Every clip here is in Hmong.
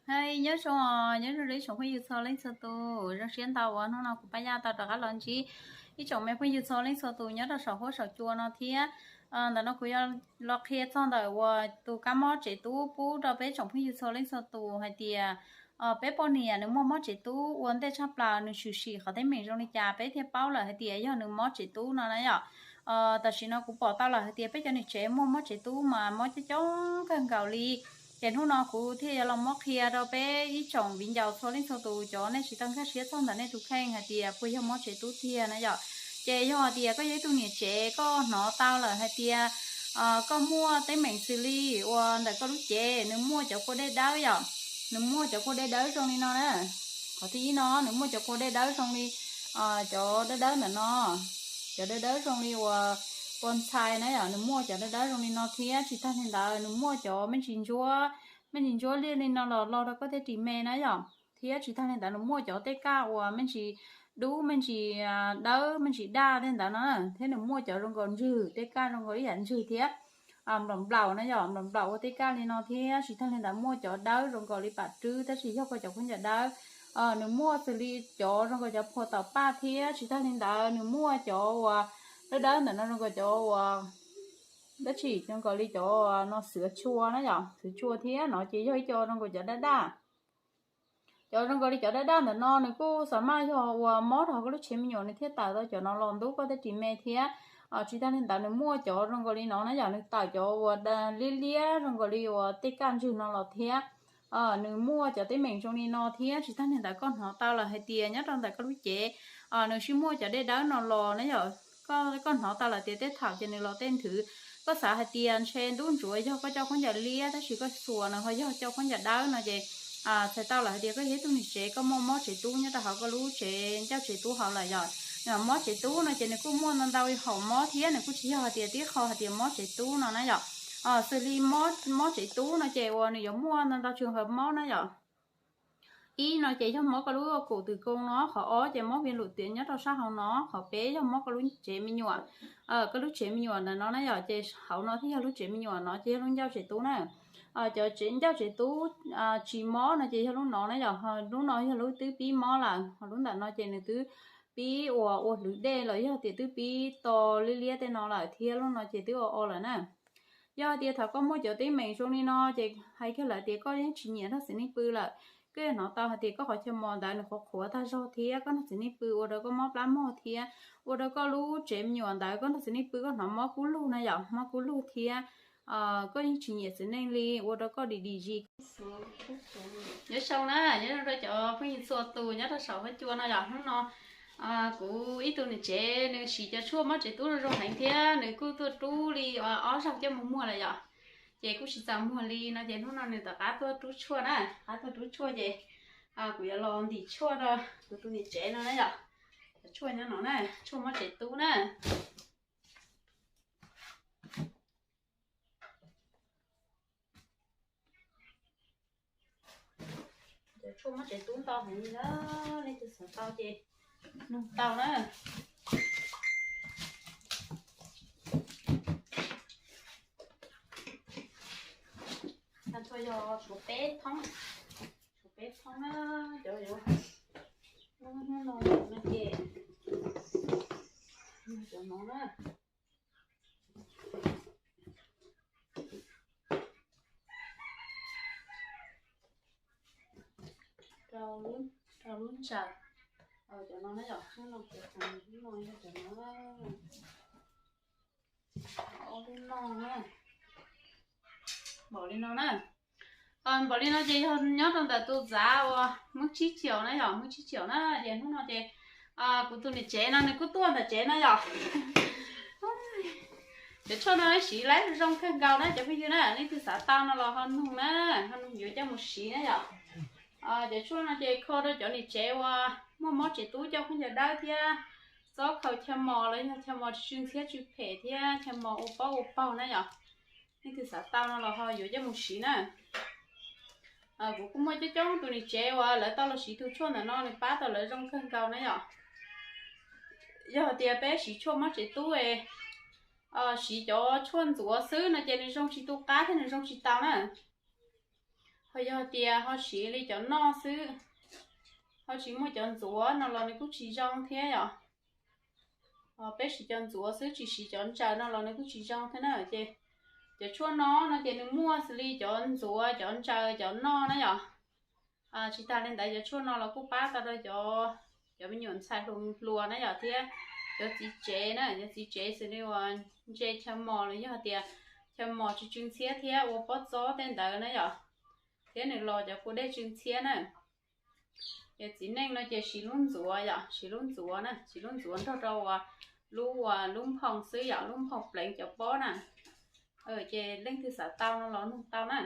Hais nyob zoo, nyob zoo rau ib tsoom phooj ywg txhua leej txhua tus, zoo siab ntau uas hnub no kuv Paj Yaj tau rov qab los ntsib ib tsoom me phooj ywg txhua leej txhua tus nyob rau saum huab saum cua no thiab. Ntawm no kuv yuav los qhia txog ntawm uas tus kab mob tsev tub pub rau peb tsoom phooj ywg txhua leej txhua tus hais tias peb poj niam nws muaj mob tsev tub ua ntej tshaj plaws nws tshwm sim qhov teeb meem zoo li cas peb thiaj paub lawm hais tias yog nws mob tsev tub no na yom. Tam sim no kuv pom tau lawm hais tias peb cov niam tsev muaj mob tsev tub mas mob coob coob kawg nkaus li. Ces hnub no kuv thiaj yuav los muab qhia rau peb ib tsoom viv ncaus txhua leej txhua tus cov nej tsis tau nkag siab txog ntawm nej tus kheej hais tias puas yog mob tsev tub tiag na yom. Ces yog hais tias koj yog ib tug niam tsev koj hnov tau lawm hais tias koj muaj teeb meem xws li uas ntawm koj lub cev nws muaj cov kua dej dawb yom, nws muaj cov kua dej dawb zoo li no na. Qhov thib ib no nws muaj cov kua dej dawb zoo li cov dawb dawb ntawm no, cov dawb dawb zoo li uas kua ntxhais na yom, nws muaj cov dawb dawb zoo li no thiab tsis tag li ntawd nws muaj cov me ntsis ntsuab, me ntsis ntsuab liaj li no los lo rau koj tej ris me na yom. Thiab tsis tag li ntawd nws muaj cov tej kaj uas me ntsis dub, me ntsis dawb, me ntsis daj tej ntawd no, thiab nws muaj cov zoo nkaus ntswg, tej kaj zoo nkaus ib yam ntswg thiab nplaum nplaum na yom, nplaum nplaum ua tej kaj li no thiab tsis tag li ntawd muaj cov dawb zoo nkaus li pam rwb tab sis yog koj cov khaub ncaws dawb. Nws muaj xws li cov zoo nkaus cov phua taum paj thiab tsis tag li ntawd nws muaj cov uas dawb dawb ntawm no zoo nkaus cov uas dab tsi zoo nkaus li cov no xwv tshua na yom, xwv tshua thiab no ces yog ib co zoo nkaus cov daj daj. Cov zoo nkaus li cov daj daj ntawm no nws kuj xav maj yog uas mob rau hauv koj lub tsev me nyuam nws thiaj tawm tau cov no los ntub koj tej ris me thiab. Tsis tag li ntawd nws muaj cov zoo nkaus li no na yom, nws tawm cov uas liab liab zoo nkaus li uas tej kaj ntswg no los thiab. Nws muaj cov teeb meem zoo li no thiab tsis tag li ntawd koj hnov tau lawm hais tias nyob rau ntawm koj lub cev nws sib muaj cov dej dawb no los na yom. Koj hnov tau lawm tias tej thaum ces nws los tej nthwv, koj xav hais tias ntshe ntub ntsuav yog koj coj khaub ncaws liab tab sis koj xuas nws ho yog coj khaub ncaws dawb no ces txhais tau lawm hais tias koj yog ib tug niam tsev koj muaj mob tsev tub nyob rau hauv koj lub tsev ncauj tsev tub hauv lawm yom. Mob tsev tub no ces nws kuj muaj ntau ntau hom mob thiab nws kuj tsis yog hais tias tib qho hais tias mob tsev tub no na yom. Xws li mob tsev tub no ces uas nws yuav muaj ntau ntau trường hợp mob na yom. Ib no ces yog mob koj lub koom tws koo no, qhov ob ces mob viêm lwm tiam nyob rau sab hauv no, qhov peb yog mob koj lub tsev me nyuam, koj lub tsev me nyuam ntawm no na yom, ces hauv no thiaj yog lub tsev me nyuam no ces yog lub ncauj tsev tub na. Cov ncauj tsev tub tsis mob no ces yog lub no na yom, lub no yog lub twb pib mob lawm, ho lub ntawm no ces nws twb pib uas ua hlwv dej los yog tias twb pib to liab liab tej no lawm thiab lub no ces twb o o lawm na. Yog hais tias thaum koj muaj cov teeb meem zoo li no ces hais kiag lawm tias koj yeej tsis nyiam nrog txiv neej pw lawm. Koj yuav hnov tau hais tias koj qhov chaw mos ntawd nws qhuav qhuav tag zog thiab koj nrog txiv neej pw ua rau koj mob plab mog thiab ua rau koj lub tsev me nyuam ntawd koj nrog txiv neej pw koj hnov mob kub lug na yom, mob kub lug thiab koj yeej tsis nyiam txiv neej li ua rau koj dim dim zis. Nyob zoo na, nyob zoo rau cov phooj ywg txhua tus nyob rau saum huab cua no yom. Hnub no kuv ib tug niam tsev nws siv cov tshuaj mob tsev tub zoo heev thiab nws kuj tuaj rub li ob zaug coj mus muag lawm yom. Ces kuj tsis txaus muag li no ces hnub no nws rov qab tuaj rub tshuaj na, rov qab tuaj rub tshuaj ces kuv yuav los ntim tshuaj rau kuv tus niam tsev no na yom. Cov tshuaj nyob no na, tshuaj mob tsev tub na. Cov tshuaj mob tsev tub ntau heev li na, leej twg xav tau ces nug tau na. Tag nrho yog tshuav peb thoob, tshuav peb thoob na, cov yuav hnub no no ces cov no na. Rau lub, rau lub ntsaws. Cov no na yom, hnub no cov no, hnub no yog cov no. Ob lub no na. Npaum li no na. Npaum li no ces yog nyob rau ntawm tus txav uas muab tsib triệu na yom, muab tsib triệu na. Ces hnub no ces kuv tus niam tsev no nws kuj tuaj ntawm tsev no yom. Cov tshuaj no siv laib zoo kawg nkaus na cov phooj ywg na, leej twg xav tau no los ho nug na, ho nug yuav coj mus siv na yom. Cov tshuaj no ces kho rau cov niam tsev uas muaj mob tsev tub coj khaub ncaws dawb thiab txob khaus chaw mos los yog chaw mos tsw ntxhiab tsw phem thiab chaw mos ua pob ua paug na yom. Leej twg xav tau no los ho yuav coj mus siv na. Kuv kuj muaj coob coob tus niam tsev uas lawv tau los siv tus tshuaj ntawm no nws pab tau lawv zoo kawg nkaus na yom. Yog tias peb siv tshuaj mob tsev tub, siv cov tshuaj ntxuav xwb no ces nws zoo tsis tu qab thiab nws zoo tsis tau na. Ho yog tias ho siv li cov noj xwb, ho tsis muaj cov ntxuav no los nws kuj tsis zoo thiab yom. Peb siv cov ntxuav xwb tsis siv cov ntsaws no los nws kuj tsis zoo thiab na. Ces cov tshuaj no no ces nws muaj xws li cov ntxuav, cov ntsaws, cov noj na yom. Tsis tas li ntawd cov tshuaj no los kuj pab tau rau cov, cov me nyuam ntxhais hluas hluas na yom, thiab cov txiv tsev na, cov txiv tsev xws li uas ntse chaw mos los yog tias chaw mos tsw tsw ntxhiab thiab ua pob txob tej ntawd na yom, thiab nws los cov kua dej tsw ntxhiab na. Ces txiv neej no ces siv lub ntxuav yom, siv lub ntxuav na, siv lub ntxuav nrog rau uas lub, uas lub nphoo xwb yom, lub nphoo pleev cov pob na. Ces leej twg xav tau no los nug tau na.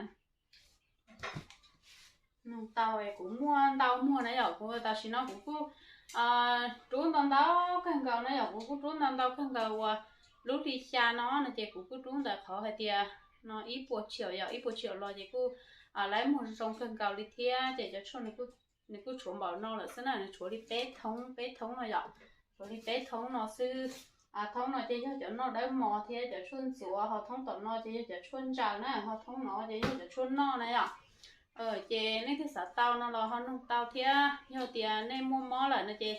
Nug tau, kuv muaj ntau muag na yom, kuv tam sim no kuv kuj rub ntau ntau kawg nkaus na yom, kuv kuj rub ntau ntau kawg nkaus uas lub hli xya no no ces kuv kuj rub ntawm qhov hais tias no ib puas triệu yom, ib puas triệu los ces kuj laib muag zoo kawg nkaus li thiab. Ces cov tshuaj nws kuj tshuav npaum no lawm xwb na, nws tshuav li peb thoob, peb thoob no yom, tshuav li peb thoob no xwb. Thoob no ces yog cov noj dawb mos thiab cov tshuaj ntxuav, ho thoob tom no ces yog cov tshuaj ntsaws na, ho thoob no ces yog cov tshuaj noj na yom. Ces nej twg xav tau no los ho nug tau thiab, yog tias nej muaj mob lawm no ces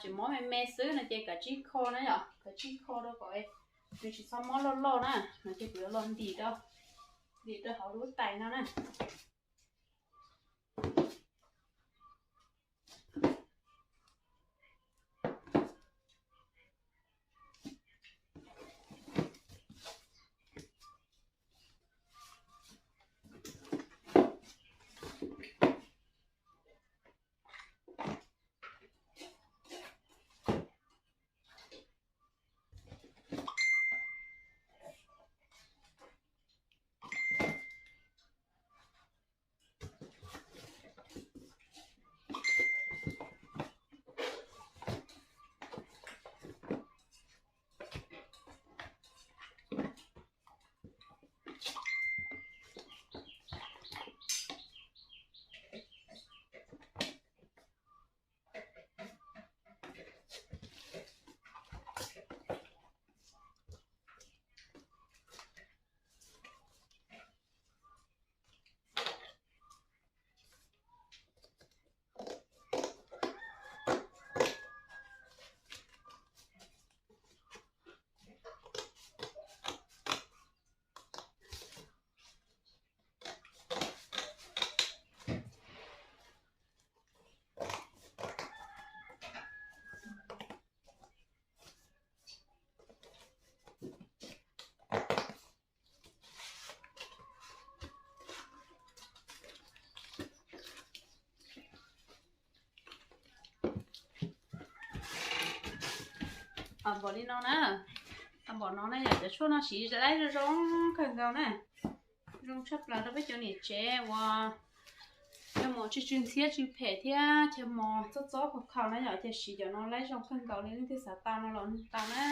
tseem mob me me xwb no ces kav tsij kho na yom, kav tsij kho rau kom nws tsis txhob mob loj loj na, no ces kuv yuav los ntim rau, ntim rau hauv lub tais no na. Npaum li no na, npaum no na yom, cov tshuaj no siv laib zoo zoo kawg nkaus na, zoo tshaj plaws rau peb cov niam tsev uas chaw mos tsw tsw ntxhiab tsw phem thiab chaw mos txob txob khaus khaus na yom, ces siv cov no laib zoo kawg nkaus li, leej twg xav tau no los nug tau na.